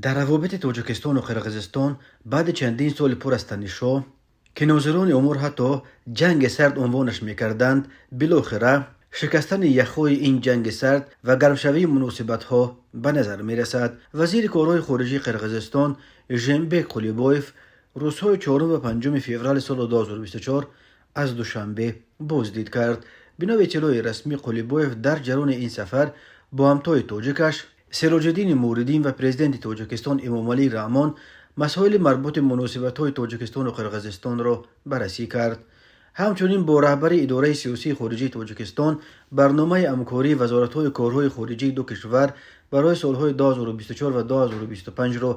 Дар равобити Тоҷикистону Қирғизистон баъди чандин соли пур аз танишҳо, ки нозирони умур ҳатто ҷанги сард унвонаш мекарданд, билохира шикастани яхҳои ин ҷанги сард ва гармшавии муносибатҳо ба назар мерасад. Вазири корҳои хориҷии Қирғизистон Жээнбек Кулибоев рӯзҳои 4 ва 5 феврали соли 2024 аз Душанбе боздид кард. Бино ба иттилои расмӣ, Қулибоев дар ҷараёни ин сафар бо ҳамтои тоҷикаш Сироҷиддини Муҳриддин ва президенти Тоҷикистон Эмомалӣ Раҳмон масоили марбути муносибатҳои Тоҷикистону Қирғизистонро баррасӣ кард. Ҳамчунин бо раҳбари идораи сиёсии хориҷии Тоҷикистон барномаи ҳамкории вазоратҳои корҳои хориҷии ду кишвар барои солҳои 2024 ва 2025-ро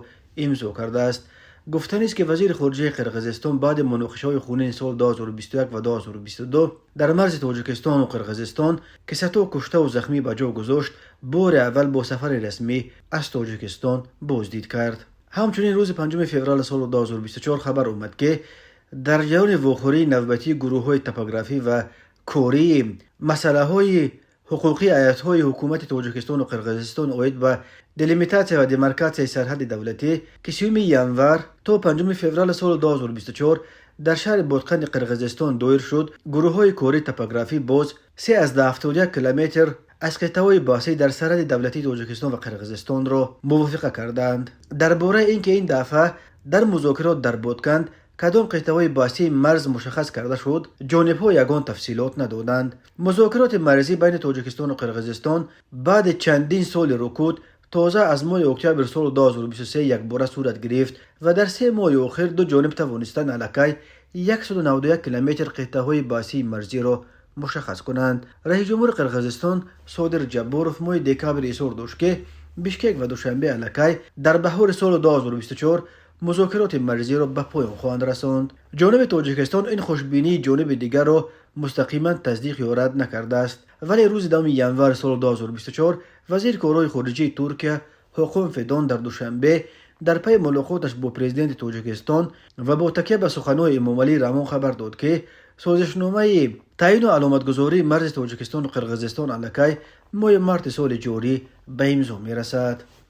имзо кардааст. Гуфтанист, ки вазири хориҷаи Қирғизистон баъди муноқишаҳои хунини соли 2021 ва 2022 дар марзи Тоҷикистону Қирғизистон, ки садҳо куштаву захмӣ ба ҷо гузошт, бори аввал бо сафари расмӣ аз Тоҷикистон боздид кард. Ҳамчунин рӯзи 5 феврали соли 2024 хабар омад, ки дар ҷараёни вохӯрии навбатии гурӯҳҳои топографӣ ва кории масъалаҳои ҳуқуқии ҳайатҳои ҳукумати Тоҷикистону Қирғизистон оид ба делимитатсия ва демаркатсияи сарҳади давлатӣ, ки 30 январ то 5 феврали соли 2024 дар шаҳри Боткани Қирғизистон доир шуд, гурӯҳҳои кории топографӣ боз 3,71 километр аз қитъаҳои баҳсӣ дар сарҳади давлатии Тоҷикистон ва Қирғизистонро мувофиқа кардаанд. Дар бораи ин ки ин дафъа дар музокирот дар Ботканд кадом қитъаҳои баҳсии марз мушаххас карда шуд, ҷонибҳо ягон тафсилот надоданд. Музокироти марзӣ байни Тоҷикистону Қирғизистон баъди чандин соли рукуд тоза аз моҳи октябри соли 2023 якбора сурат гирифт ва дар 3 моҳи охир ду ҷониб тавонистанд аллакай 191 километр қитъаҳои баҳсии марзиро мушаххас кунанд. Раиси ҷумҳури Қирғизистон Содир Ҷабборов моҳи декабр изҳор дошт, ки Бишкек ва Душанбе аллакай дар баҳори соли 2024 музокироти марзиро ба поён хоҳанд расонд. Ҷониби Тоҷикистон ин хушбинии ҷониби дигарро мустақиман тасдиқ ё рад накардааст, вале рӯзи 10 январи соли 2024 вазири корҳои хориҷии Туркия Ҳоқон Фидон дар Душанбе дар пайи мулоқоташ бо президенти Тоҷикистон ва бо такя ба суханҳои Эмомалӣ Раҳмон хабар дод, ки созишномаи таъину аломатгузории марзи Тоҷикистону Қирғизистон аллакай моҳи марти соли ҷорӣ ба имзо мерасад.